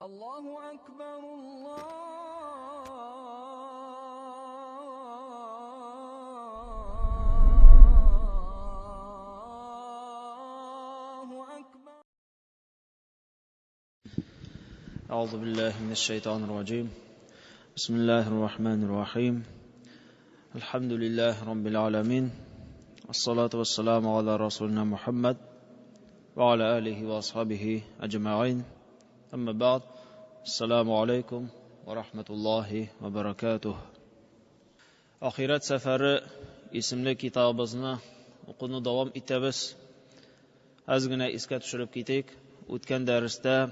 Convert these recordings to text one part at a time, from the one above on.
الله أكبر الله أكبر. أعوذ بالله من الشيطان الرجيم. بسم الله الرحمن الرحيم. الحمد لله رب العالمين، الصلاة والسلام على رسولنا محمد وعلى آله وأصحابه أجمعين. أما بعد، السلام عليكم ورحمة الله وبركاته. Ahiret seferi isimli kitabımızны okunu davam itemiz. Azgina iske düşürüp kitik. Ötken derste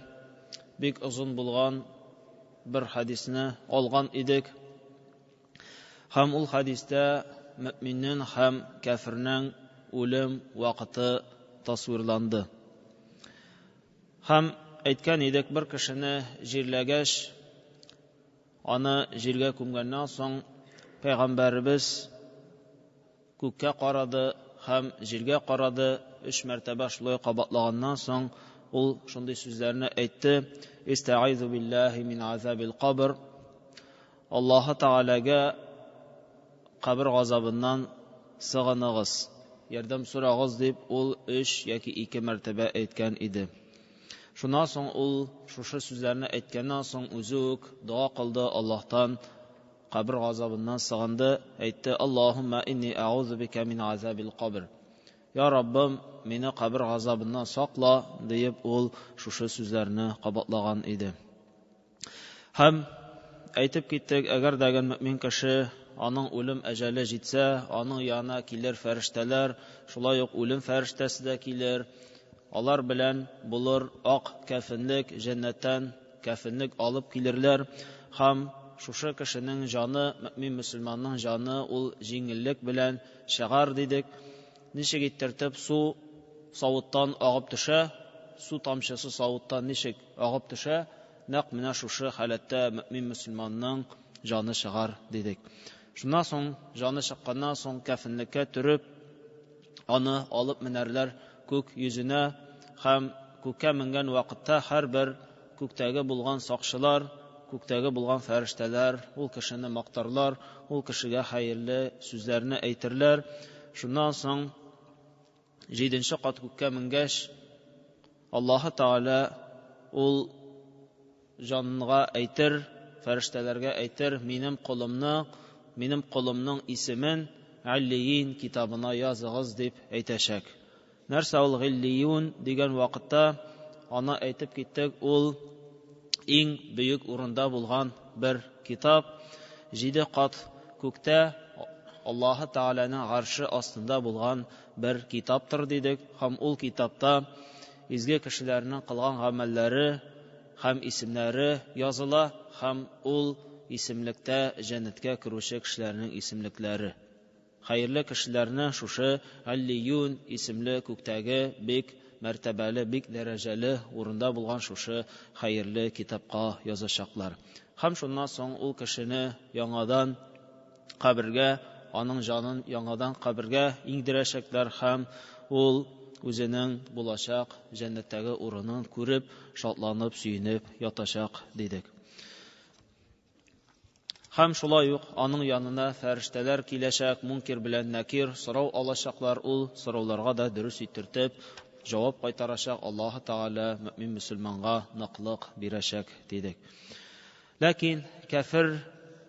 bik uzun bulgan bir hadisini algan idik. Hem ul hadiste müminin hem kafirnin ölüm vaqti tasvirlandı. Hem aytgan edik, bir kishini jerlagach, uni jerga ko'mgandan so'ng payg'ambarimiz ko'kka qaradi ham jerga qaradi. 3 martaba shulay qabatlagandan so'ng u shunday so'zlarni aytdi: Istaizu billahi min azabil qabr. Alloh taolaga qabr g'azobidan sig'inig'iz, yordam so'rag'iz deb ul 3 yoki 2 martaba aytgan edi. Shundan so'ng ul shushu so'zlarni aytgandan so'ng o'zi duo qildi, Allohdan qabr g'azobidan sig'indi, aytdi: Allohumma inni a'udhu bika min azabil qabr. Ya Rabbim, meni qabr g'azobidan saqla deb ul shushu so'zlarni qabatlagan edi. Ham aytib ketdik, agar degan mo'min kishi аның үлем әҗәле җитсә, аның янына килер фәрештәләр, шулай ук үлем фәрештәсе дә килер. Алар белән булыр ак кәфенлек, җәннәттән кәфенлек алып килерләр. Һәм шушы кешенең җаны, мөмин мөселманның җаны ул җиңеллек белән чыгар дидек. Ничек иттертеп су савыттан агып төшә, су тамчысы савыттан ничек агып төшә, нәкъ менә шушы халәттә мөмин мөселманның җаны чыгар дидек. Шуннан соң җаны чыкканнан соң кәфенлеккә төреп, аны алып менәрләр күк йөзенә. Һәм күккә менгән вакытта һәрбер күктәге булган сакчылар, күктәге булган фәрештәләр ул кешене мактарлар, ул кешегә хәерле сүзләрне әйтерләр. Шуннан соң 7-нче кат күккә менгәч, Аллаһы Тааля ул җанга әйтер, фәрештәләргә әйтер: минем колымны, минем колымның исемен Аллиин китабына языгыз дип әйтәчәк. Нәрсә ул Гиллиюн дигән вакытта аны әйтеп киттек, ул иң бөек урында булган бер китап. 7 кат күктә Аллаһы Тааляның гаршы астында булган бер китаптыр дидек. Һәм ул китапта изге кешеләрнең кылган гамәлләре һәм исемнәре языла, һәм ул исемлектә җәннәткә керүче кешеләрнең исемлекләре. Хәерле кешеләрне шушы Аллиюн исемле күктәге бик мәртәбәле, бик дәрәҗәле урында булган шушы хәерле китапка язачаклар. Һәм шуннан соң ул кешене яңадан кабергә, аның җанын яңадан кабергә иңдерәчәкләр һәм ул үзенең булачак җәннәттәге урынын күреп, шатланып, сөенеп ятачак дидек. Һәм шулай ук аның янына фәрештәләр киләчәк, Мункир белән Нәкир сорау алачаклар, ул сорауларга да дөрес иттертеп җавап кайтарачак. Аллаһы Тааля мөмин мөселманга ныклык бирәчәк дидек. Ләкин кәфир,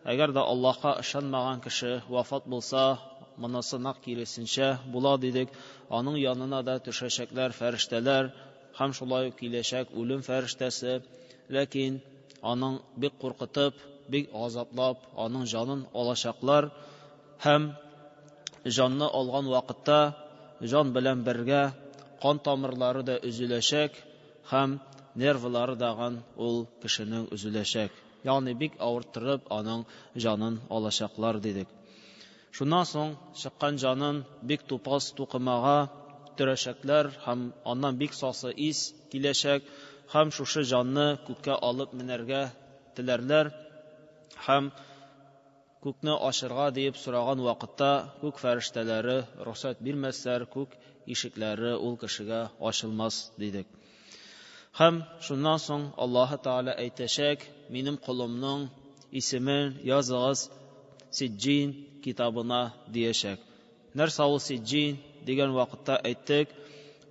әгәр дә Аллаһка ышанмаган кеше вафат булса, монысы нәкъ киресенчә була дидек. Аның янына да төшәчәкләр фәрештәләр, һәм шулай ук киләчәк үлем фәрештәсе. Ләкин аның бик куркытып, бик азаплап, аның җанын алачаклар. Һәм җанны алган вакытта җан белән бергә кан тамырлары да өзеләчәк, һәм нервлары дагын ул кешенең өзеләчәк. Ягъни бик авырттырып аның җанын алачаклар дидек. Шуннан соң чыккан җанын бик тупас тукымага төрәчәкләр, һәм аннан бик сасы ис киләчәк, һәм шушы җанны күккә алып менәргә теләрләр. Һәм күкне ачырга дип сораган вакытта күк фәрештәләре рөхсәт бирмәсләр, күк ишекләре ул кешегә ачылмас дидек. Һәм шуннан соң Аллаһы Тәгалә әйтәчәк, минем колымның исемен языгыз Сиджин китабына диячәк. Нәрсә ул Сиджин дигән вакытта әйттек,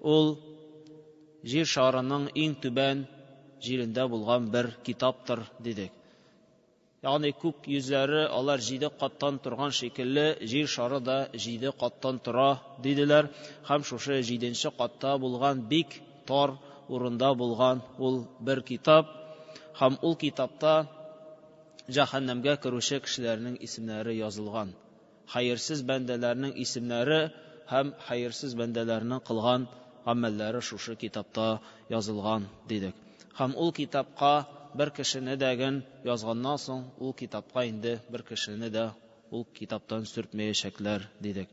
ул җир шарының иң түбән җирендә булган бер китаптыр дидек. Ягъни күк йөзләре алар җиде каттан торган шикелле, җир шары да җиде каттан тора, диделәр. Һәм шушы җиденче катта булган бик тар урында булган ул бер китап. Һәм ул китапта җәһәннәмгә керүче кешеләрнең исемнәре язылган. Хәерсез бәндәләрнең исемнәре һәм хәерсез бәндәләрнең кылган гамәлләре шушы китапта язылган, дидек. Һәм ул китапка бер кешене дәген язганнан соң, ул китапка инде бер кешене дә ул китаптан сөртмәячәкләр, дидек.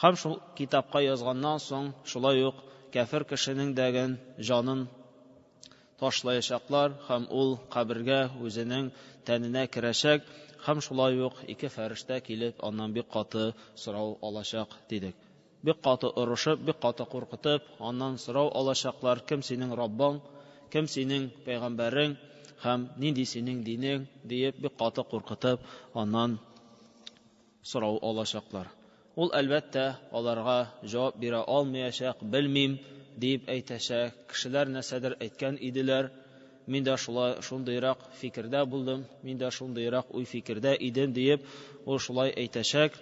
Һәм шул китапка язганнан соң, шулай ук кәфер кешенең дәген җанын ташлаячаклар һәм ул кабергә үзенең тәненә керәчәк һәм шулай ук ике фәрештә килеп аннан бик каты сорау алачак, дидек. Бик каты орышып, бик каты куркытып, аннан сорау алачаклар, кем синең Раббың, кем синең пәйгамбәрең һәм нинди синең динең, диеп бик каты куркытып, аннан сорау алачаклар. Ул әлбәттә аларга җавап бирә алмаячак, белмим, дип әйтәчәк. Кешеләр нәрсәдер әйткән иделәр, мин дә шулай шундыйрак фикердә булдым, мин дә шундыйрак уй фикердә идем диеп, ул шулай әйтәчәк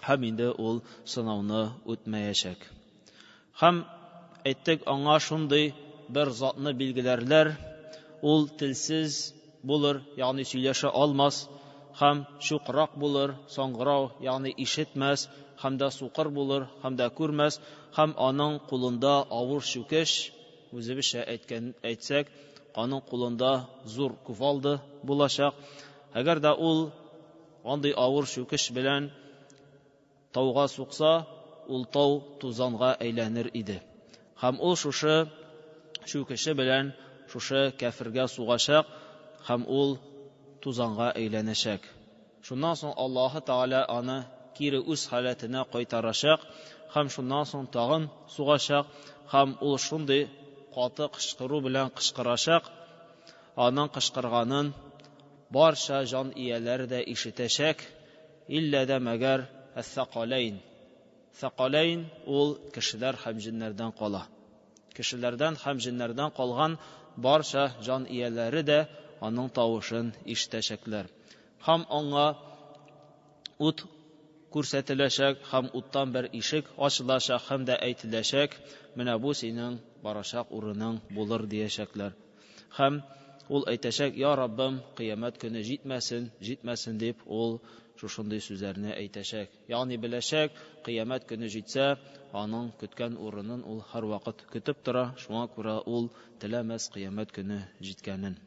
һәм инде ул сынауны үтмәячәк. Һәм әйттек, аңа шундый бер затны билгеләрләр, ул телсез булыр, ягъни сөйләшә алмас, һәм чукрак булыр, саңгырау, ягъни ишетмәс, һәм дә сукыр булыр, һәм дә күрмәс, һәм аның кулында авыр чүкеч, үзебезчә әйткән әйтсәк, аның кулында зур кувалда булачак. Әгәр дә ул андый авыр чүкеч белән тауга сукса, ул тау тузанга әйләнер иде. Һәм ул шушы чүкече белән шушы кәфергә сугачак, һәм ул тузанга әйләнәчәк. Шуннан соң Аллаһы Тәгалә аны кире үз халәтенә кайтарачак, һәм шуннан соң тагын сугачак, һәм ул шундый каты кычкыру белән кычкырачак, аның кычкырганын барча җан ияләре дә ишетәчәк, иллә дә мәгәр әс-сакаләйн. Сакаләйн ул кешеләр һәм җеннәрдән кала. Кешеләрдән һәм җеннәрдән калган барча җан ияләре дә аның тавышын ишетәчәкләр. Һәм аңа ут күрсәтеләчәк, һәм уттан бер ишек ачылачак, һәм дә әйтеләчәк, менә бу синең барачак урының булыр диячәкләр. Һәм ул әйтәчәк, я Раббым, кыямәт көне җитмәсен, җитмәсен дип ул шушындый сүзләрне әйтәчәк. Ягъни беләчәк, кыямәт көне җитсә, аның көткән урынын ул һәрвакыт көтеп тора, шуңа күрә ул теләмәс кыямәт көне җиткәнен.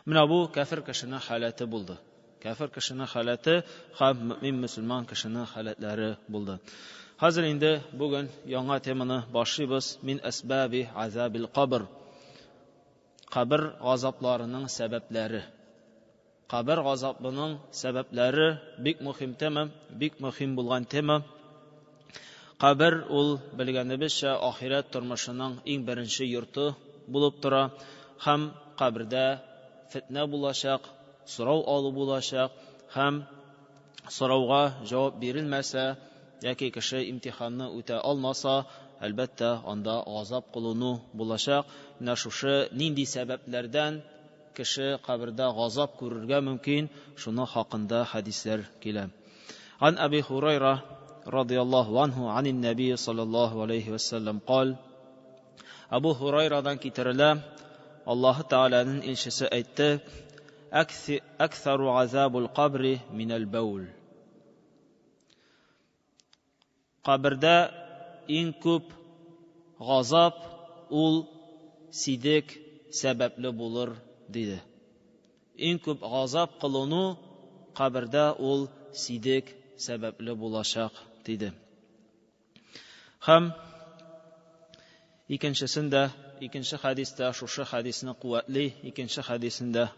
Менә бу кәфер кешенең халәте булды. Кәфер кешенең халәте һәм мөмин мөселман кешенең халәтләре булды. Хәзер инде бүген яңа теманы башлыйбыз. Мин әсбаби азабил кабр. Кабер газапларының сәбәпләре. Кабер газабының сәбәпләре бик мөһим тема, бик мөһим булган тема. Кабер ул белгәнебезчә ахирәт тормышының иң беренче йорты булып тора һәм кабердә фитнә булачак, сорау алу булачак һәм сорауга җавап бирелмәсә яки кеше имтиханны үтә алмаса, әлбәттә, анда газап кылыну булачак. Менә шушы нинди сәбәпләрдән кеше кабердә газап күрергә мөмкин, шуның хакында хәдисләр килә. Ан Аби Хурайра радияллаһу анһу анин нәби саллаллаһу алейхи вәссәлам кал. Абу Хурайрадан китерелә, Аллаһы Тәгаләнең илчесе әйтте: "Аксару азабул кабри минәл баул." Кабердә иң күп газап ул сидек сәбәпле булыр, диде. Иң күп газап кылыну кабердә ул сидек сәбәпле булачак, диде. Һәм икенчесендә, икенче хәдистә шушы хәдисне куәтли, икенче хәдисендә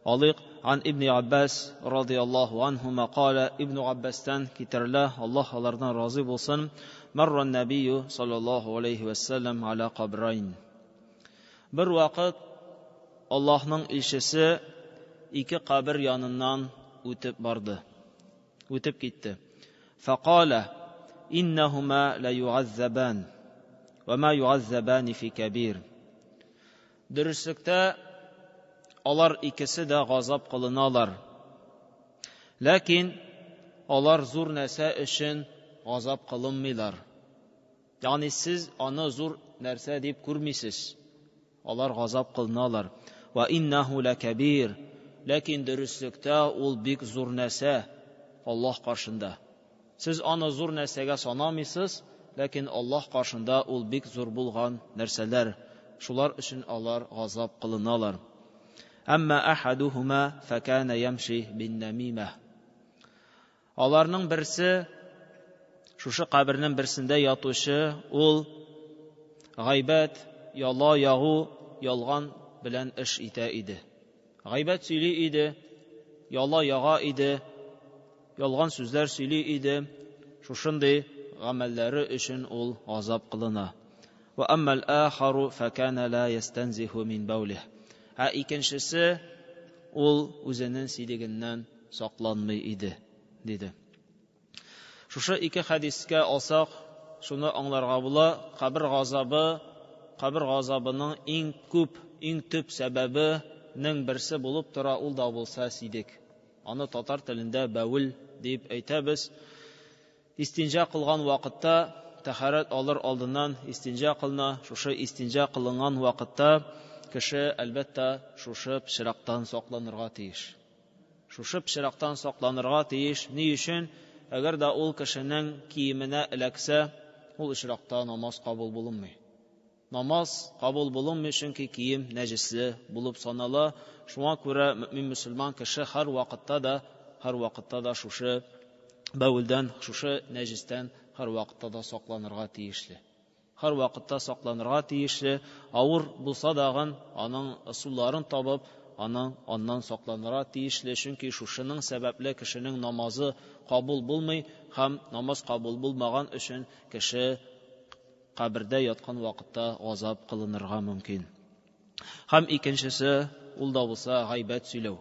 алыйк. Ан Ибн Аббас радияллаһу анһума кала, Ибн Аббастан китерелә, Аллаһ алардан разый булсын. Марра нәбию саллаллаһу алейхи вәссәлам аля кабрайн. Бер вакыт Аллаһның илчесе ике кабер яныннан үтеп барды. Үтеп китте. Фәкалә иннәһума ла югаззабан ва ма югаззабани фи кәбир. Дөреслектә алар икесе дә газап кылыналар. Ләкин алар зур нәрсә өчен газап кылынмыйлар. Ягъни сез аны зур нәрсә дип күрмисез. Алар газап кылыналар. Ва иннаху лакабир. Ләкин дөреслектә ул бик зур нәрсә Аллаһ каршында. Сез аны зур нәрсәгә санамыйсыз, ләкин Аллаһ каршында ул бик зур булган нәрсәләр. Шулар өчен алар газап кылыналар. Әмма ахадухума факана ямши бин-намима. Аларның берсе шушы кабернең берсендә ятучы ул гайбәт, яла ягу, ялган белән эш итә иде. Гайбәт сөйли иде, яла яга иде, ялган сүзләр сөйли иде. Шушындый гамәлләре өчен ул газап кылына. Ва аммал ахару факана ла ястанзиху мин баулих. Ә икенчесе ул үзенең сидегеннән сакланмый иде, диде. Шушы ике хәдискә алсак, шуны аңларга була, кабер газабы, кабер газабының иң күп, иң төп сәбәбенең берсе булып тора, ул да булса сидек. Аны татар телендә бәвел дип әйтәбез. Истинҗа кылган вакытта, тәһарәт алыр алдыннан истинҗа кылына, шушы истинҗа кылынган вакытта кеше, әлбәттә, шушы пычрактан сакланырга тиеш. Шушы пычрактан сакланырга тиеш. Ни өчен? Әгәр дә ул кешенең киеменә эләксә, ул очракта намаз кабул булынмый. Намаз кабул булынмый, чөнки кием нәҗесле булып санала. Шуңа күрә мөмин мөселман кеше һәр вакытта да, һәр вакытта да шушы бәүелдән, шушы нәҗестән һәр вакытта да сакланырга тиешле. Һәр вакытта сакланырга тиешле, авыр булса дагын аның ысулларын табып, аның аннан сакланырга тиешле, чөнки шушының сәбәпле кешенең намазы кабул булмый һәм намаз кабул булмаган өчен кеше кабердә яткан вакытта газап кылынырга мөмкин. Һәм икенчесе, ул да булса гайбәт сөйләү.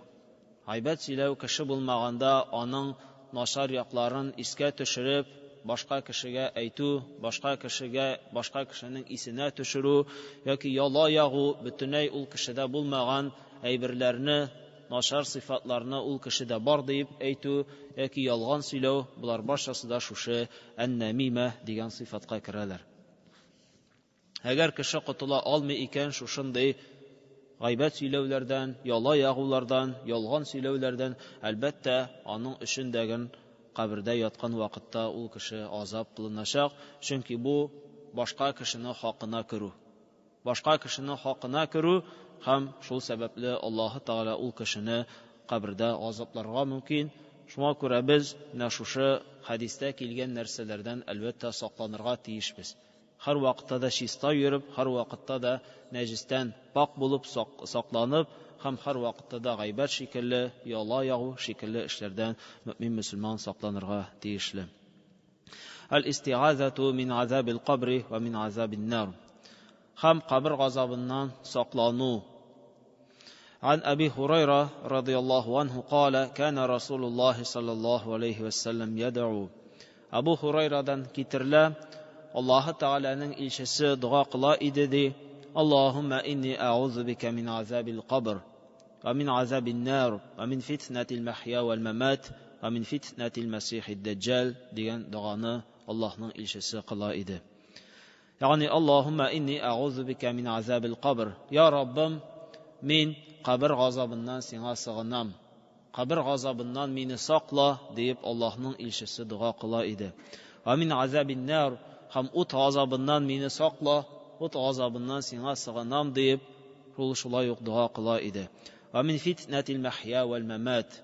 Гайбәт сөйләү кеше булмаганда аның начар якларын искә төшереп, башка кешегә әйтү, башка кешегә, башка кешенең исенә төшерү яки яла ягу, бөтенләй ул кешедә булмаган әйберләрне, начар сыйфатларны ул кешедә бар дип әйтү яки ялган сөйләү, болар барчасы да шушы ән-нәмимә дигән сыйфатка керәләр. Әгәр кеше котыла алмый икән шушындый гайбәт сөйләүләрдән, яла ягулардан, ялган сөйләүләрдән, әлбәттә, аның өчен дәген кабердә яткан вакытта ул кеше азап кылыначак, чөнки бу башка кешенең хакына керү. Башка кешенең хакына керү һәм шул сәбәпле Аллаһы Тәгалә ул кешене кабердә азапларга мөмкин. Шуңа күрә без менә шушы хәдистә килгән нәрсәләрдән әлбәттә сакланырга тиешбез. Һәр вакытта да чиста йөреп, һәр вакытта да нәҗестән пак булып сакланып һәм һәр вакытта да гайбәт шикелле, яла ягу шикелле эшләрдән мөмин мөселман сакланырга тиешле. Әл-истигазату мин азабил кабри ва мин азабин нар. Һәм кабер газабыннан саклану. عن أبي هريرة رضي الله عنه قال كان رسول الله صلى الله عليه وسلم يدعو. Абу Хурайрадан китерелә, Аллаһы Тәгаләнең илчесе дога кыла иде ди, Аллаһумма инни аузу бика мин азабил кабр, ва мин азабин нар, ва мин фитнатил махья вал мамат, ва мин фитнатил масихид даҗҗал дигән доганы Аллаһның илчесе кыла иде. Ягъни Аллаһумма инни аузу бика мин азабил кабр. Я Раббым, мин кабер газабыннан сиңа сыгынам. Кабер газабыннан мине сакла, диеп Аллаһның илчесе дога кыла иде. Ва мин азабин нар, һәм ут газабыннан мине сакла, ут газабыннан сиңа сыгынам, диеп ул шулай ук дога кыла иде. Ва мин фитнатил махья вал мамат.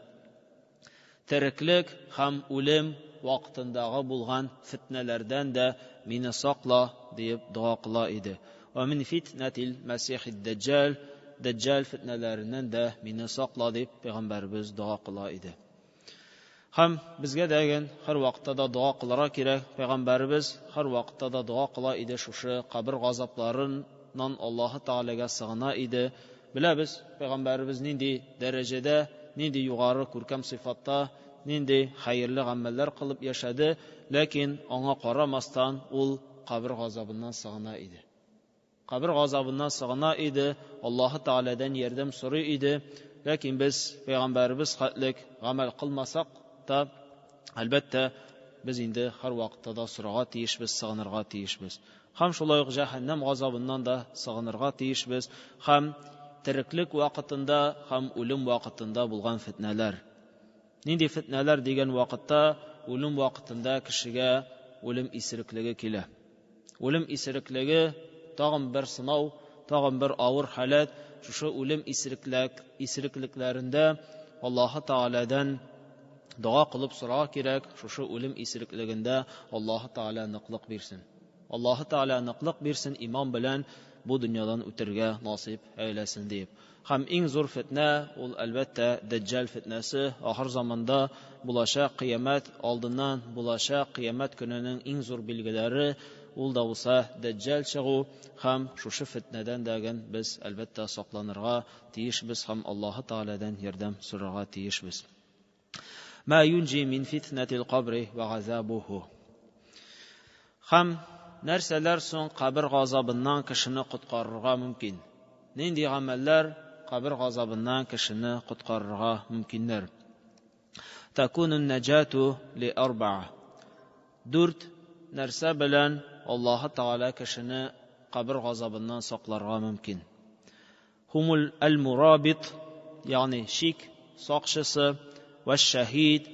Тереклек һәм үлем вакытындагы булган фитнәләрдән дә мине сакла, диеп дога кыла иде. Ва мин фитнатил масихид даҗҗал, Дәҗҗал фитнәләреннән дә мине сакла, дип пәйгамбәребез дога кыла иде. Һәм безгә дәген һәр вакытта да дога кылырга кирәк. Пәйгамбәребез һәр вакытта да дога кыла иде шушы кабер газапларыннан газабыннан Аллаһы Тәгаләгә сыгына иде. Беләбез, пәйгамбәребез нинди дәрәҗәдә, нинди югары күркәм сыйфатта, нинди хәерле гамәлләр кылып яшәде, ләкин аңа карамастан ул кабер газабыннан сыгына иде. Кабер газабыннан сыгына иде, Аллаһы Тәгаләдән ярдәм сорый иде. Ләкин без пәйгамбәребез хәтлек гамәл кылмасак та, әлбәттә, без инде һәрвакытта да сорарга тиешбез, сыгынырга тиешбез. Һәм шулай ук җәһәннәм газабыннан да сыгынырга тиешбез, һәм тереклек вакытында һәм үлем вакытында булган фитнәләр. Нинди фитнәләр дигән вакытта, үлем вакытында кешегә үлем исереклеге килә. Үлем исереклеге тагын бер сынау, тагын бер авыр халәт. Шушы үлем исереклекләрендә Аллаһы Тәгаләдән дога кылып сорарга кирәк, шушы үлем исереклегендә Аллаһы Тәгалә ныклык бирсен. Аллаһы Тәгалә ныклык бирсен, иман белән бу дөньядан үтергә насыйп әйләсен диеп. Һәм иң зур фитнә ул, әлбәттә, Дәҗҗал фитнәсе, ахыр заманда булачак, кыямәт алдыннан булачак, кыямәт көненең иң зур билгеләре ул да булса Дәҗҗал чыгу, һәм шушы фитнәдән дә без, әлбәттә, сакланырга тиешбез һәм Аллаһы Тәгаләдән ярдәм сорарга тиешбез. Ма юнҗи мин фитнәтил кабри ва газабуху. Һәм нәрсәләр соң кабер газабыннан кешене коткарырга мөмкин? Нинди гамәлләр кабер газабыннан кешене коткарырга мөмкиннәр? Такунун наҗату ли арбаа. Дүрт нәрсә белән Аллаһы Тәгалә кешене кабер газабыннан сакларга мөмкин. Хумул әл-мурабит, ягъни шик сакчысы, вә шәһид,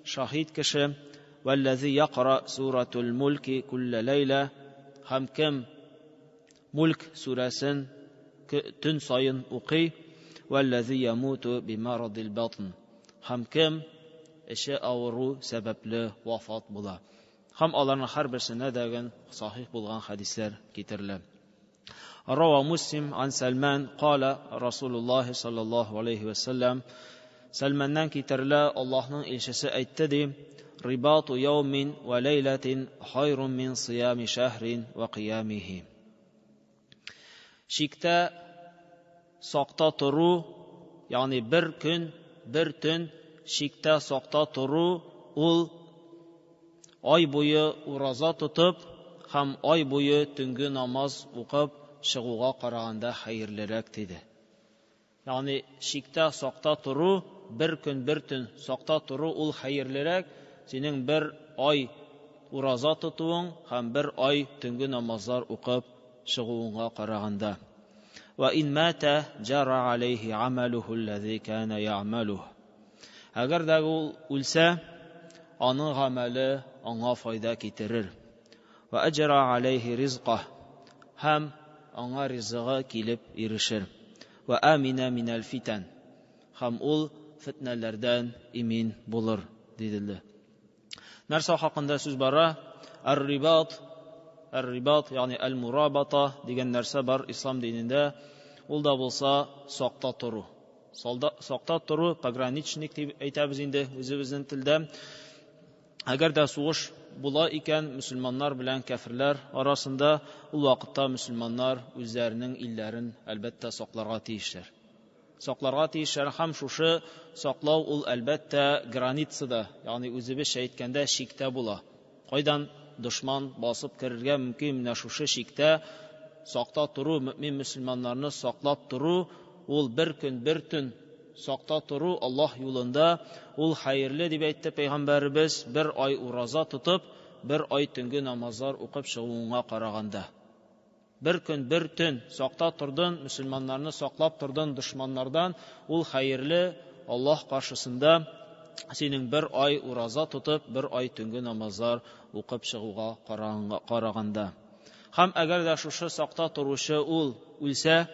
шаһид кеше, вәлләзи якра суратул мульки күллә ләйлә, һәм кем Мульк сүрәсен төн саен укый, вәлләзи ямуту бимарадил батн, һәм кем эче авыру сәбәпле вафат була. Һәм аларның һәрберсенә дәген сахих булган хәдисләр китерелә. Рава Муслим ан Сәлман кала Расулуллаһи саллаллаһу алейхи ва саллям, Сәлманнан китерелә, Аллаһның илчесе әйтте ди: Рибату яумин ва ләйләтин хайрун мин сиями шәһрин ва кыямихи. Шиктә сакта тору, ягъни бер көн, бер төн шиктә сакта тору, ул ай буе ураза тотып һәм ай буе төнге намаз укып чыгуга караганда хәерлерәк, диде. Ягъни шиктә сакта тору, бер көн, бер төн сакта тору ул хәерлерәк, синең бер ай ураза тотуың һәм бер ай төнге намазлар укып чыгуыңа караганда. Ва ин мата жара алейхи амалуху аллази кана я'малух. Әгәр дә ул үлсә, аның гамәле аңа файда китерер. Ва аҗра алейхи ризках, һәм аңа ризыгы килеп ирешер. Ва амина минәл фитан, һәм ул фитнәләрдән имин булыр, диделде. Нәрсә хакында сүз бара? Ар-рибат, ар-рибат, ягъни әл-мурабата дигән нәрсә бар ислам динендә. Ул да булса сакта тору. Сакта тору, пограничник дип әйтәбез инде үзебезнең телдә. Әгәр дә сугыш була икән мөселманнар белән кәферләр арасында, ул вакытта мөселманнар үзләренең илләрен әлбәттә сакларга тиешләр. Сакларга тиешләр, һәм шушы саклау ул әлбәттә границада, ягъни үзебезчә әйткәндә чиктә була. Кайдан дошман басып керергә мөмкин, менә шушы чиктә сакта тору, мөмин мөселманнарны саклап тору, ул бер көн, бер төн сакта тору Аллаһ юлында, ул хәерле дип әйтте пәйгамбәребез, бер ай ураза тотып, бер ай төнге намазлар укып чыгуыңа караганда. Бер көн, бер төн сакта тордың, мөселманнарны саклап тордың дошманнардан, ул хәерле Аллаһ каршысында синең бер ай ураза тотып, бер ай төнге намазлар укып чыгуга караганда. Һәм әгәр дә шушы сакта торучы ул үлсә,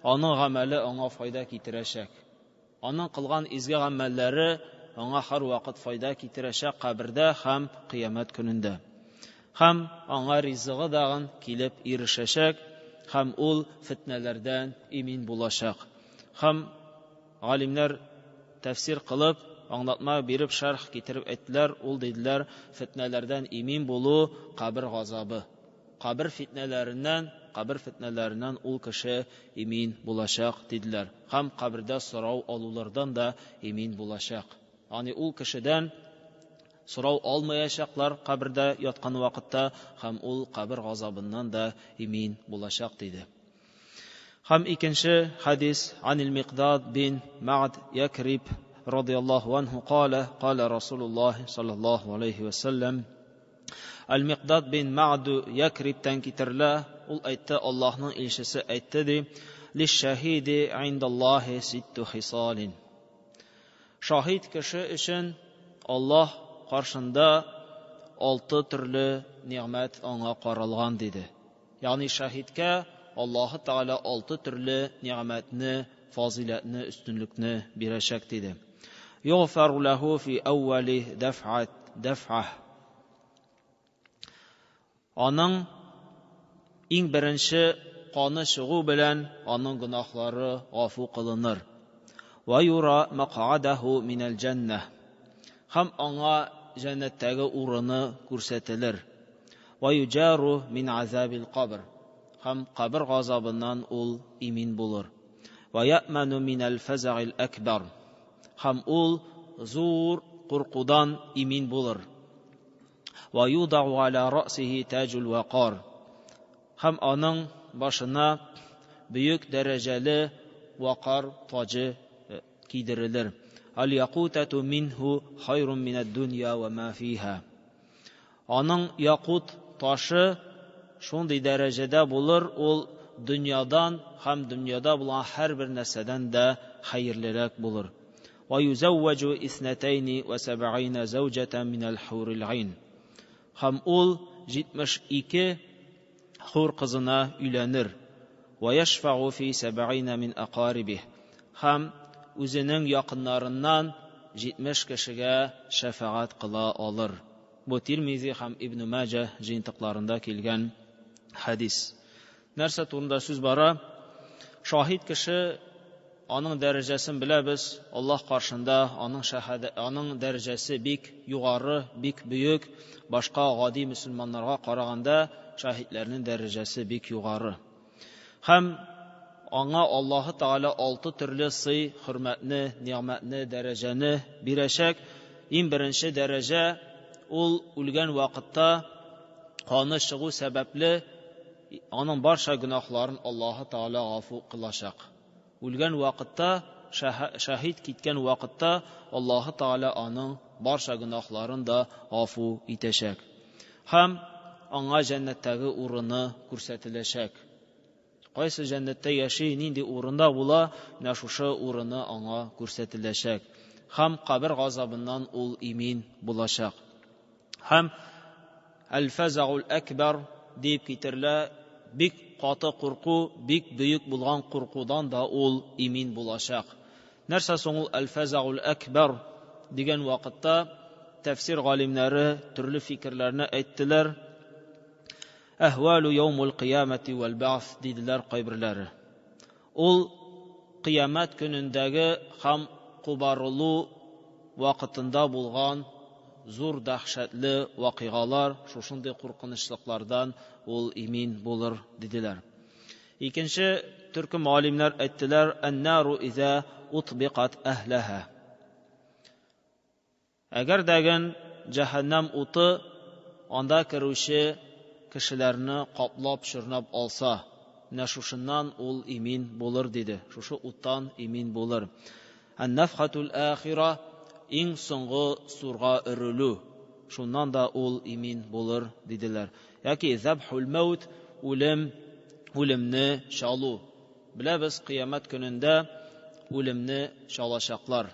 аның гамәле аңа файда китерәчәк. Аның кылган изге гамәлләре аңа һәрвакыт файда китерәчәк кабердә һәм кыямәт көнендә. Һәм аңа ризыгы дагын килеп ирешәчәк, һәм ул фитнәләрдән имин булачак. Һәм галимнәр тәфсир кылып, аңлатма биреп, шәрх китереп әйттеләр, ул диделәр, фитнәләрдән имин булу кабер газабы. Кабер фитнәләреннән кабер фетнәләреннән ул кеше имин булачак, диделәр. Һәм кабердә сорау алулардан да имин булачак. Ягъни ул кешедән сорау алмаячаклар кабердә яткан вакытта, һәм ул кабер газабыннан да имин булачак, диде. Һәм икенче хадис: Анил Микдад бин Мa'д Якриб радияллаһу анһу кала, кала Расулуллаһ саллаллаһу алейхи ва саллям. Әл-Микдад бин Мә'ду Якрибтән китерелә, ул әйтте, Аллаһның илчесе әйтте ди: "Лиш-шаһиди индаллаһи ситту хисалин." Шаһид кеше өчен Аллаһ каршында алты төрле нигъмәт аңа каралган, диде. Ягъни шаһидкә Аллаһы Тәгалә алты төрле нигъмәтне, фазыйләтне, өстенлекне бирәчәк, диде. Югфару лаху фи әүвәли дәф'ат дәф'ах. Аның иң беренче каны чыгу белән аның гөнаһлары гафу кылыныр. Ва юра макъадаху минәл җәннәһ. Һәм аңа җәннәттәге урыны күрсәтелер. Ва юҗару мин азабил кабр. Һәм кабер газабыннан ул имин булыр. Ва я'ману минәл фазагил әкбар. Һәм ул зур куркудан имин булыр. Ва юдау аля рәсихи таҗул вакар. Һәм аның башына бөек дәрәҗәле вакар таҗы кидерелер. Аль якутату минһу хайрун минәд дөнья ва ма фиха. Аның якут ташы шундый дәрәҗәдә булыр, ул дөньядан һәм дөньяда булган һәрбер нәрсәдән дә хәерлерәк булыр. Ва юзәввәҗу иснәтәйни ва сәбәгыйнә зәүҗәтән минәл хурил гайн. Һәм ул 72 хур кызына өйләнер. Ва яшфагу фи сәбәгыйнә мин акарибих. Һәм үзенең якыннарыннан 70 кешегә шәфәгать кыла алыр. Бу Тирмизи һәм Ибн Маҗа җыентыкларында килгән хадис. Нәрсә турында сүз бара? Шаһид кеше, аның дәрәҗәсен беләбез, Аллаһ каршында аның шәһадә, аның дәрәҗәсе бик югары, бик бөек, башка гади мөселманнарга караганда шаһидләрнең дәрәҗәсе бик югары. Һәм аңа Аллаһы Тәгалә алты төрле сый, хөрмәтне, нигъмәтне, дәрәҗәне бирәчәк. Иң беренче дәрәҗә ул үлгән вакытта каны чыгу сәбәпле аның барча гөнаһларын Аллаһы Тәгалә гафу кылачак. Үлгән вакытта, шаһид киткән вакытта Аллаһы Тәгалә аның барча гөнаһларын да гафу итәчәк. Һәм аңа җәннәттәге урыны күрсәтеләчәк. Кайсы җәннәттә яши, нинди урында була, менә шушы урыны аңа күрсәтеләчәк. Һәм кабер газабыннан ул имин булачак. Һәм әл-фазагул әкбар дип китерелә, бик каты курку, бик бөек булган куркудан да ул имин булачак. Нәрсә соң ул әл-фазагул әкбар дигән вакытта тәфсир галимнәре төрле фикерләрне әйттеләр. Әһвалу яумул кыямәти вәл бәгъс диделәр кайберләре. Ул кыямәт көнендәге һәм кубарылу вакытында булган зур дәһшәтле вакыйгалар, шушындый куркынычлыклардан ул имин булыр диделәр. Икенче төркем галимнәр әйттеләр: "Ән-нару иза утбиqat әһлаһа." Әгәр дәген җәһәннәм уты анда керүче кешеләрне каплап чорнап алса, менә шушыннан ул имин булыр диде. Шушы уттан имин булыр. Ан-нафхатул ахира, иң соңгы сурга өрелү, шуннан да ул имин булыр диделәр. Яки забхул маут, үлем, үлемне чалу. Беләбез, кыямәт көнендә үлемне чалачаклар.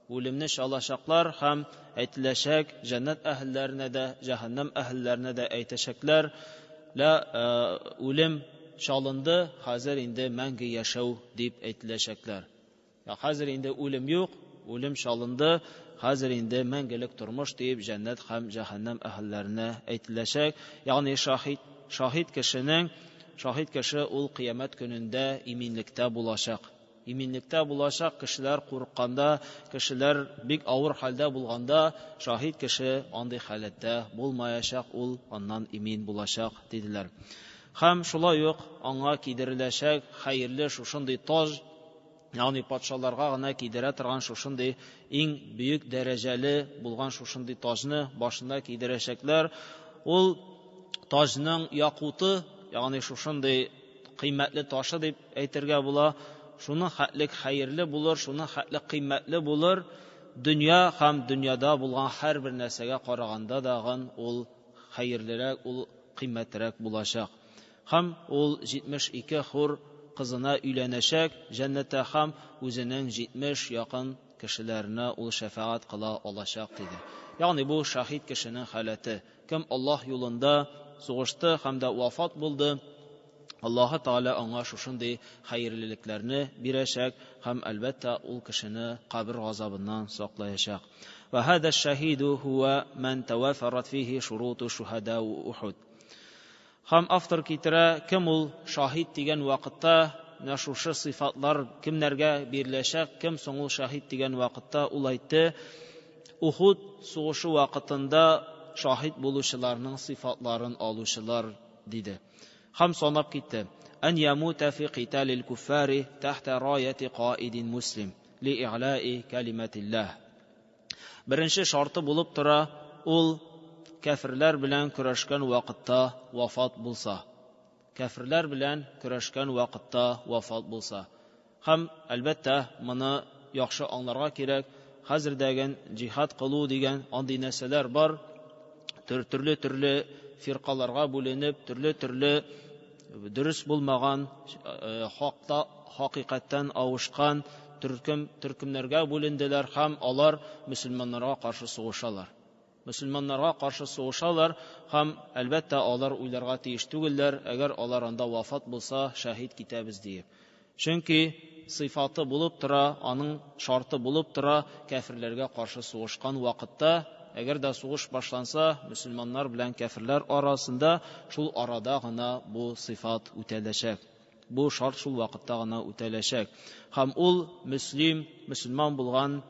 Үлемне чалачаклар һәм әйтеләчәк җәннәт әһелләренә дә, җәһәннәм әһелләренә дә әйтәчәкләр: "Ла, үлем чалынды, хәзер инде мәңге яшәү" дип әйтеләчәкләр. Я хәзер инде үлем юк, үлем чалынды, хәзер инде мәңгелек тормыш дип җәннәт һәм җәһәннәм әһелләренә әйтеләчәк. Ягъни шаһид, шаһид кешенең, шаһид кеше ул кыямәт көнендә иминлектә булачак. Иминлектә булачак, кешеләр курыкканда, кешеләр бик авыр хәлдә булганда, шаһид кеше андый халәттә булмаячак, ул аннан имин булачак диделәр. Һәм шулай ук аңа кидереләчәк хәерле шушындый таҗ, ягъни патшаларга гына кидерә торган шушындый иң бөек дәрәҗәле булган шушындый таҗны башына кидерәчәкләр. Ул таҗның якуты, ягъни шушындый кыйммәтле ташы дип әйтергә була, шуның хәтлек хәерле булыр, шуның хәтлек кыйммәтле булыр. Дөнья һәм дөньяда булган һәрбер нәрсәгә караганда дагын ул хәерлерәк, ул кыйммәтрәк булачак. Һәм ул 72 хур кызына өйләнәчәк җәннәттә һәм үзенең 70 якын кешеләренә ул шәфәгать кыла алачак диде. Ягъни бу шаһид кешенең халәте. Кем Аллаһ юлында сугышты һәм дә вафат булды, Аллаһы Тәгалә аңа шушындый хәерлелекләрне бирәчәк һәм әлбәттә ул кешене кабер газабыннан саклаячак. Ва һада шаһиду хуа ман тавафарат фихи шуруту шухада Ухуд. Һәм автор китерә, кем ул шаһид дигән вакытта менә шушы сыйфатлар кемнәргә биреләчәк, кем соң ул шаһид дигән вакытта ул әйтте, Ухуд сугышы вакытында шаһид булучыларның сыйфатларын алучылар диде. Һәм санап китте. Ән ямута фи киталил куффари тахта раяти каидин муслим ли и'лаи калиматиллаһ. Беренче шарты булып тора, ул кәферләр белән көрәшкән вакытта вафат булса. Кәферләр белән көрәшкән вакытта вафат булса. Һәм, әлбәттә, моны яхшы аңларга кирәк. Хәзердәген җихад кылу дигән андый нәрсәләр бар. Төрле-төрле фиркаларга бүленеп, төрле-төрле дөрес булмаган, хакта, хакыйкатьтән авышкан төркем төркемнәргә бүленделәр һәм алар мөселманнарга каршы сугышалар. Мөселманнарга каршы сугышалар һәм, әлбәттә, алар уйларга тиеш түгелләр, әгәр алар анда вафат булса, шәһид китәбез диеп. Чөнки сыйфаты булып тора, аның шарты булып тора, кәферләргә каршы сугышкан вакытта, әгәр дә сугыш башланса, мөселманнар белән кәферләр арасында шул арада гына бу сыйфат үтәләчәк. Бу шарт шул вакытта гына үтәләчәк. Һәм ул мөслим, мөселман булган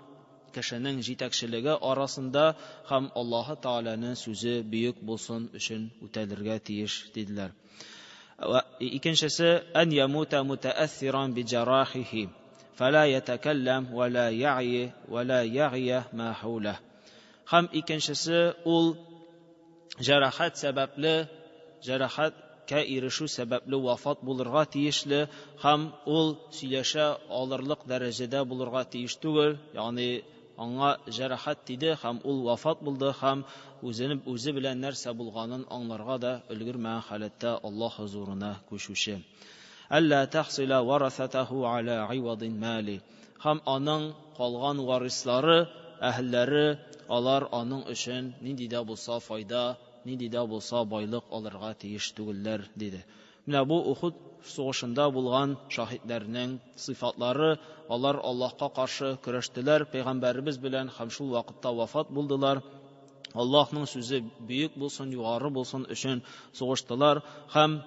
кешенең җитәкчелеге арасында һәм Аллаһы Тәгаләнең сүзе бөек булсын өчен үтәлергә тиеш диделәр. Икенчесе ән ямута мутаассиран биҗарахихи фала ятакаллам ва ла я'и ва ла ягъя ма хаула. Һәм икенчесе ул җәрәхәт сәбәпле җәрәхәткә ирешү сәбәпле вафат булырга тиешле һәм ул сөйләшә алырлык дәрәҗәдә булырга тиеш түгел, ягъни аңа җәрәхәт тиде һәм ул вафат булды һәм үзенең үзе белән нәрсә булганын аңларга да өлгермәгән халәттә Аллаһ хозурына күчүче. Әллә тахсила варасатаху аля ивадин мали. Һәм аның калган варислары, әһелләре, алар аның өчен нинди дә булса файда, нинди дә булса байлык алырга тиеш түгелләр, диде. Менә бу Ухуд сугышында булган шаһитләрнең сыйфатлары, алар Аллаһка каршы көрәштеләр пәйгамбәребез белән һәм шул вакытта вафат булдылар. Аллаһның сүзе бөек булсын, югары булсын өчен сугыштылар һәм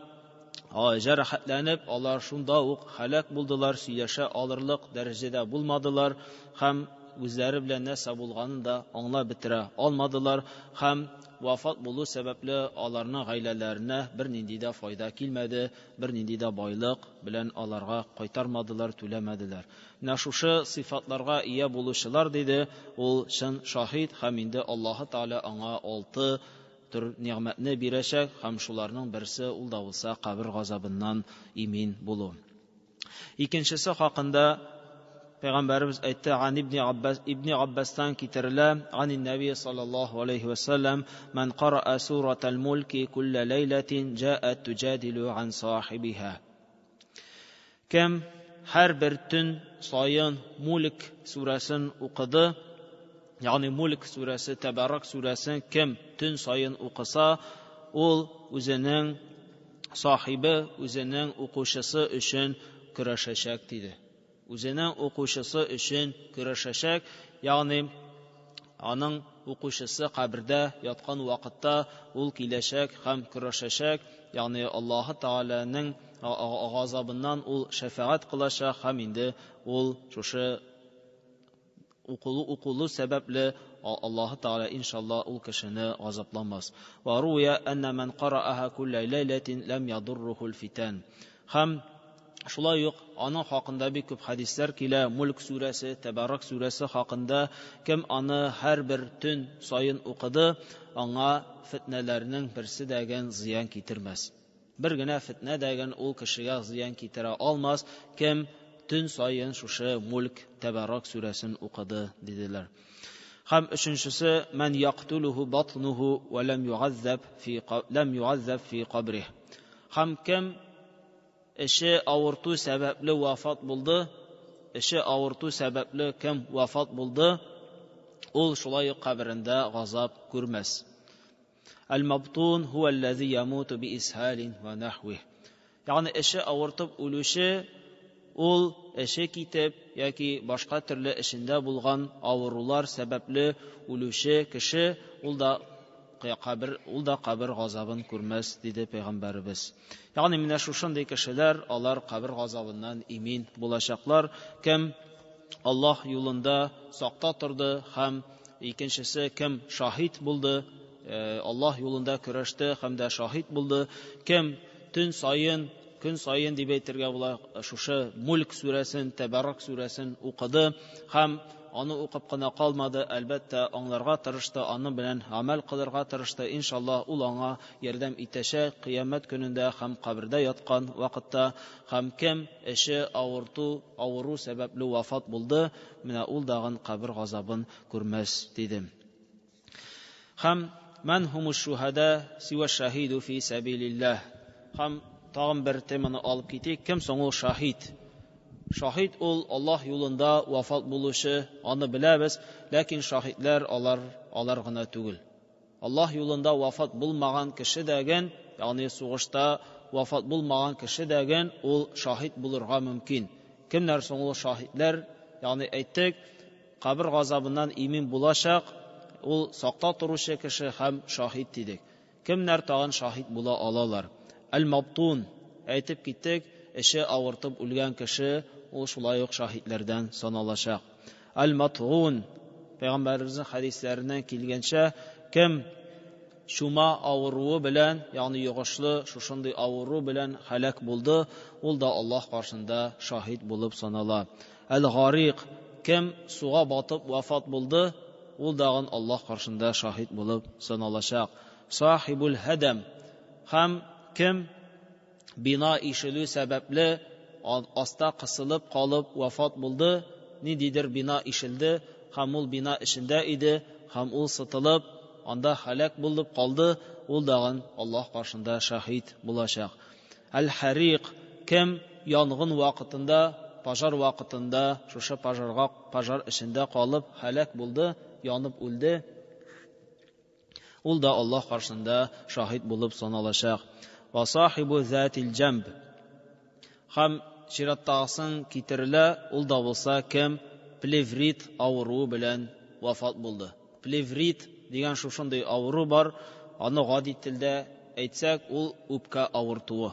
җәрәхәтләнеп, алар шунда ук һәлак булдылар, сөйләшә алырлык дәрәҗәдә булмадылар һәм үзләре белән нәрсә булганын да аңлап бетерә алмадылар һәм вафат булу сәбәпле аларның гаиләләренә бернинди дә файда килмәде, бернинди дә байлык белән аларга кайтармадылар, түләмәделәр. Менә шушы сыйфатларга ия булучылар, диде, ул чын шаһид һәм инде Аллаһы Тәгалә аңа алты төр нигъмәтне бирәчәк һәм шуларның берсе ул да булса кабер газабыннан имин булу. Икенчесе хакында Пәйгамбәребез әйтте, ан ибни Аббас, ибни Аббастан китерелә, ан нәби саллаллаһу алейхи ва саллям, ман караа суратал мулки кулла ләйләтин җаат туҗадилу ан сахибиха. Кем һәрбер төн саен Мулк сүрәсен укыды, ягъни Мулк сүрәсе, Тәбәрәк сүрәсен кем төн саен укыса, ул үзенең сахибе, үзенең укучысы өчен көрәшәчәк диде. Үзенең укучысы өчен көрәшәчәк, ягъни аның укучысы кабердә яткан вакытта ул киләчәк һәм көрәшәчәк, ягъни Аллаһы Тәгаләнең газабыннан ул шәфәгать кылачак һәм инде ул шушы укылу укылу сәбәпле Аллаһы Тәгалә иншалла ул кешене газапламас. Ва руя анна ман карааха кулля ләйләтин лам ядуррухул фитан. Һәм шулай ук аның хакында бик күп хәдисләр килә. Мульк сүрәсе, Тәбарак сүрәсе хакында кем аны һәрбер төн саен укыды, аңа фитнәләрнең берсе дәген зыян китермәс. Бер генә фитнә дәген ул кешегә зыян китерә алмас, кем төн саен шушы Мульк, Тәбарак сүрәсен укыды, диделәр. Һәм өченчесе мән яктулуху батнуху ва лам югаззаб фи лам югаззаб фи кабрих. Һәм кем эше авырту сәбәпле вафат булды, эше авырту сәбәпле кем вафат булды, ул шулай ук каберендә газап күрмәс. Әл-мабтун хуа ямуту би исхалин ва нахвих. Ягъни эше авыртып үлүче ул эше китеп яки башка төрле эшендә булган авырулар сәбәпле үлүче кеше ул да кабер ул да кабер газабын күрмәс, диде пәйгамбәребез. Ягъни менә шушындый кешеләр алар кабер газабыннан имин булачаклар. Кем Аллаһ юлында сакта торды һәм икенчесе кем шаһит булды, Аллаһ юлында көрәште һәм дә шаһит булды, кем төн саен, көн саен дип әйтергә була, шушы Мульк сүрәсен, Тәбарак сүрәсен укыды һәм аны укып кына калмады, әлбәттә, аңларга тырышты, аны белән гамәл кылырга тырышты. Иншаллаһ, ул аңа ярдәм итәчәк кыямәт көнендә һәм кабердә яткан вакытта. Һәм кем эше авырту, авыру сәбәпле вафат булды, менә ул дагын кабер газабын күрмәс, диде. Һәм ман хумуш шухада сива шахиду фи сабилиллаһ. Һәм тагын бер теманы алып китик. Кем соң ул шаһид? Шаһид ул Аллаһ юлында вафат булучы, аны беләбез, ләкин шаһидләр алар алар гына түгел. Аллаһ юлында вафат булмаган кеше дәген, ягъни сугышта вафат булмаган кеше дәген ул шаһид булырга мөмкин. Кемнәр соң ул шаһидләр? Ягъни әйттек, кабер газабыннан имин булачак, ул сакта торучы кеше һәм шаһид дидек. Кемнәр тагын шаһид була алалар? Әл-Мабтун, әйтеп киттек, эше авыртып үлгән кеше, ул шулай ук шаһидләрдән саналачак. Әл-Матгун, пәйгамбәребезнең хәдисләреннән килгәнчә, кем чума авыруы белән, ягъни йогышлы шушындый авыру белән һәлак булды, ул да Аллаһ каршында шаһид булып санала. Әл-Гарик, кем суга батып вафат булды, ул дагын Аллаһ каршында шаһид булып саналачак. Сахибул һәдәм, һәм кем бина ишелү сәбәпле аста кысылып калып вафат булды, ниндидер бина ишелде, һәм ул бина эчендә иде, һәм ул сытылып, анда һәлак булып калды, ул дагын Аллаһ каршында шаһид булачак. Әл-Харик, кем янгын вакытында, пожар вакытында, шушы пожарга, пожар эчендә калып һәлак булды, янып үлде, ул да Аллаһ каршында шаһид булып саналачак. Ва сахибу затил җамб. Һәм чираттагысын китерелә, ул да булса кем плеврит авыруы белән вафат булды. Плеврит дигән шушындый авыру бар, аны гади телдә әйтсәк, ул үпкә авыртуы.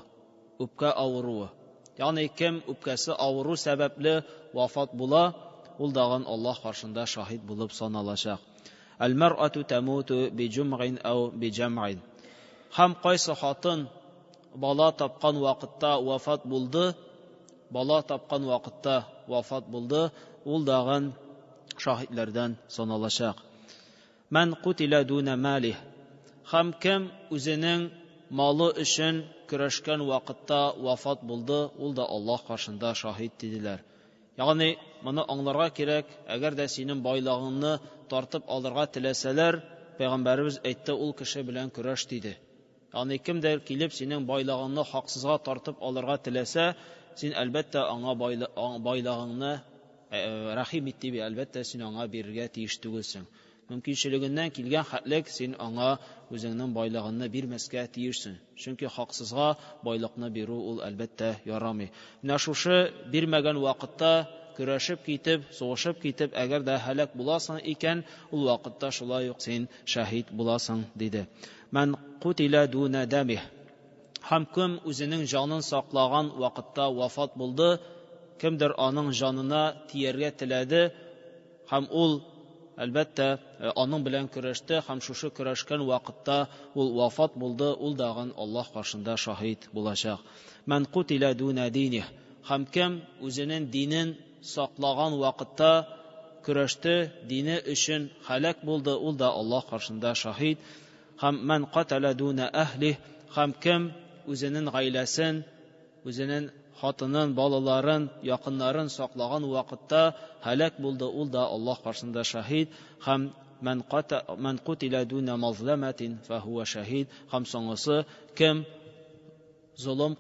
Үпкә авыруы. Ягъни кем үпкәсе авыру сәбәпле вафат була, ул дагын Аллаһ каршында шаһид булып саналачак. Әл-мәр'ату тамуту биҗумгин ау биҗамгин. Һәм кайсы хатын бала тапкан вакытта вафат булды, бала тапкан вакытта вафат булды, ул дагын шаһидләрдән саналачак. Мән кутила дуна малих. Һәм кем үзенең малы өчен көрәшкән вакытта вафат булды, ул да Аллаһ каршында шаһид диделәр. Ягъни моны аңларга кирәк, әгәр дә синең байлыгыңны тартып алырга теләсәләр, пәйгамбәребез әйтте, ул кеше белән көрәш диде. Ягъни кемдер килеп синең байлыгыңны хаксызга тартып алырга теләсә, син әлбәттә аңа байлыгыңны рәхим ит дип, әлбәттә син аңа бирергә тиеш түгелсең. Мөмкинчелегеннән килгән хәтлек син аңа үзеңнең байлыгыңны бирмәскә тиешсең. Чөнки хаксызга байлыкны бирү ул әлбәттә ярамый. Менә шушы бирмәгән вакытта көрәшеп китеп, сугышып китеп, әгәр дә һәлак буласың икән, ул вакытта шулай ук син шәһид буласың, диде. Мән кутила дуна дамих. Һәм кем үзенең җанын саклаган вакытта вафат булды, кемдер аның җанына тияргә теләде, һәм ул әлбәттә, аның белән көрәште һәм шушы көрәшкән вакытта ул вафат булды, ул дагын Аллаһ каршында шаһит булачак. Мән кутиля дуна диних. Һәм кем үзенең динен саклаган вакытта көрәште, дине өчен һәлак булды, ул да Аллаһ каршында шаһит. Һәм мән катала дуна әһлих. Һәм кем үзенең гаиләсен, үзенең хатынын, балаларын, якыннарын саклаган вакытта һәлак булды, ул да Аллаһ каршында шаһит. Һәм мән кутиля дуна мазламатин фахуа шаһид. Һәм соңгысы, кем золым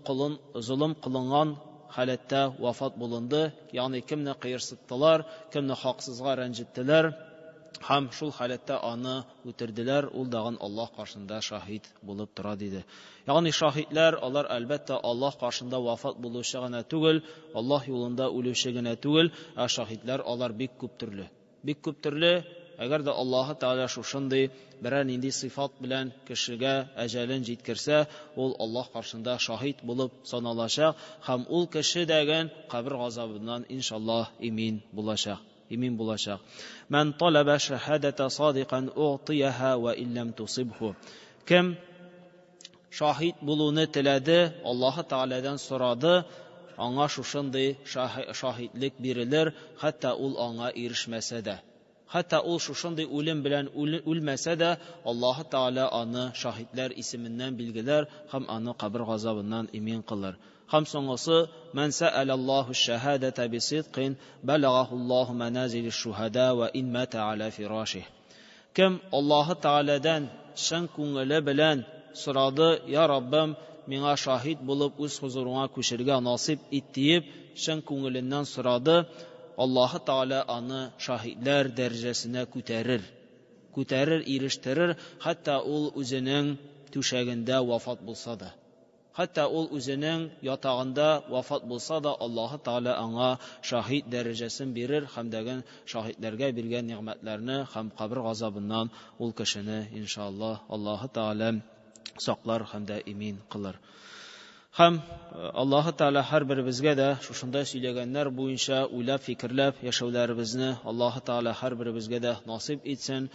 кылынган халәттә вафат булынды, ягъни кемне кыерсыттылар, кемне хаксызга рәнҗеттеләр һәм шул халәттә аны үтерделәр, ул дагын Аллаһ каршында шаһит булып тора, диде. Ягъни шаһитләр, алар әлбәттә Аллаһ каршында вафат булучы гына түгел, Аллаһ юлында үлүче генә түгел, ә шаһитләр алар бик күп төрле. Бик күп төрле. Әгәр дә Аллаһы Тәгалә шушындый берәр нинди сыйфат белән кешегә әҗәлен җиткерсә, ул Аллаһ каршында шаһит булып саналачак һәм ул кеше дәген кабер газабыннан иншаллаһ имин булачак. Имин булачак. Мән талаба шахадата садикан угтияха ва иллам тусибху. Кем шаһит булуны теләде, Аллаһы Тәгаләдән сорады, аңа шушындый шаһитлек бирелер, хәтта ул аңа ирешмәсә дә. Хәтта ул шушындый үлем белән үлмәсә дә, Аллаһы Тәгалә аны шаһитләр исеменнән билгеләр һәм аны кабер газабыннан имин кылыр. Һәм соңгысы, мән сәәләллаһу шәһадәтә бисидкин балагахуллаһу маназилиш шуһада ва ин мата аля фираших. Кем Аллаһы Тәгаләдән чын күңеле белән сорады, я Раббым, миңа шаһит булып үз хузурыңа күчергә насыйп ит диеп, чын күңеленнән сорады, Аллаһы Тәгалә аны шаһитләр дәрәҗәсенә күтәрер. Күтәрер, ирештерер, хәтта ул үзенең түшәгендә вафат булса да. Хәтта ул үзенең ятагында вафат булса да, Аллаһы Тәгалә аңа шаһит дәрәҗәсен бирер һәм дәген шаһитләргә биргән нигъмәтләрне һәм кабер газабыннан ул кешене иншаллаһ Аллаһы Тәгалә саклар һәм дә имин кылыр. Һәм Аллаһы Тәгалә һәр беребезгә дә шушында сөйләгәннәр буенча уйлап, фикерләп яшәүләребезне Аллаһы Тәгалә һәр беребезгә дә насыйп итсен.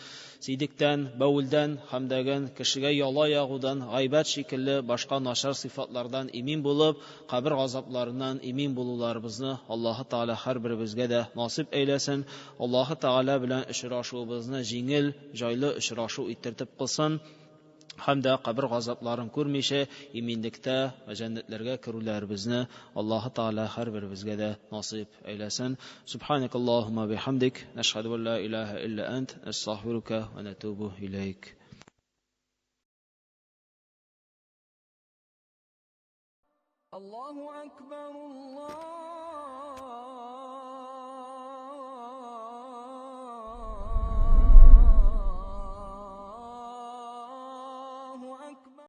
Сидектән, бәүелдән һәм дәген кешегә яла ягудан, гайбәт шикелле башка начар сыйфатлардан имин булып, кабер газапларыннан имин булуларыбызны Аллаһы Тәгалә һәр беребезгә дә насыйп әйләсен. Аллаһы Тәгалә белән очрашуыбызны җиңел, җайлы очрашу иттертеп кылсын. Һәм дә кабер газапларын күрмичә иминлектә вә җәннәтләргә керүләребезне Аллаһы Тәгалә һәр беребезгә дә насыйп әйләсен. Субханакаллаһумма бихамдик, нашһаду ан ла илаһа илля ант, астагфирука ва натубу илейк. Аллаһу акбар, Аллаһу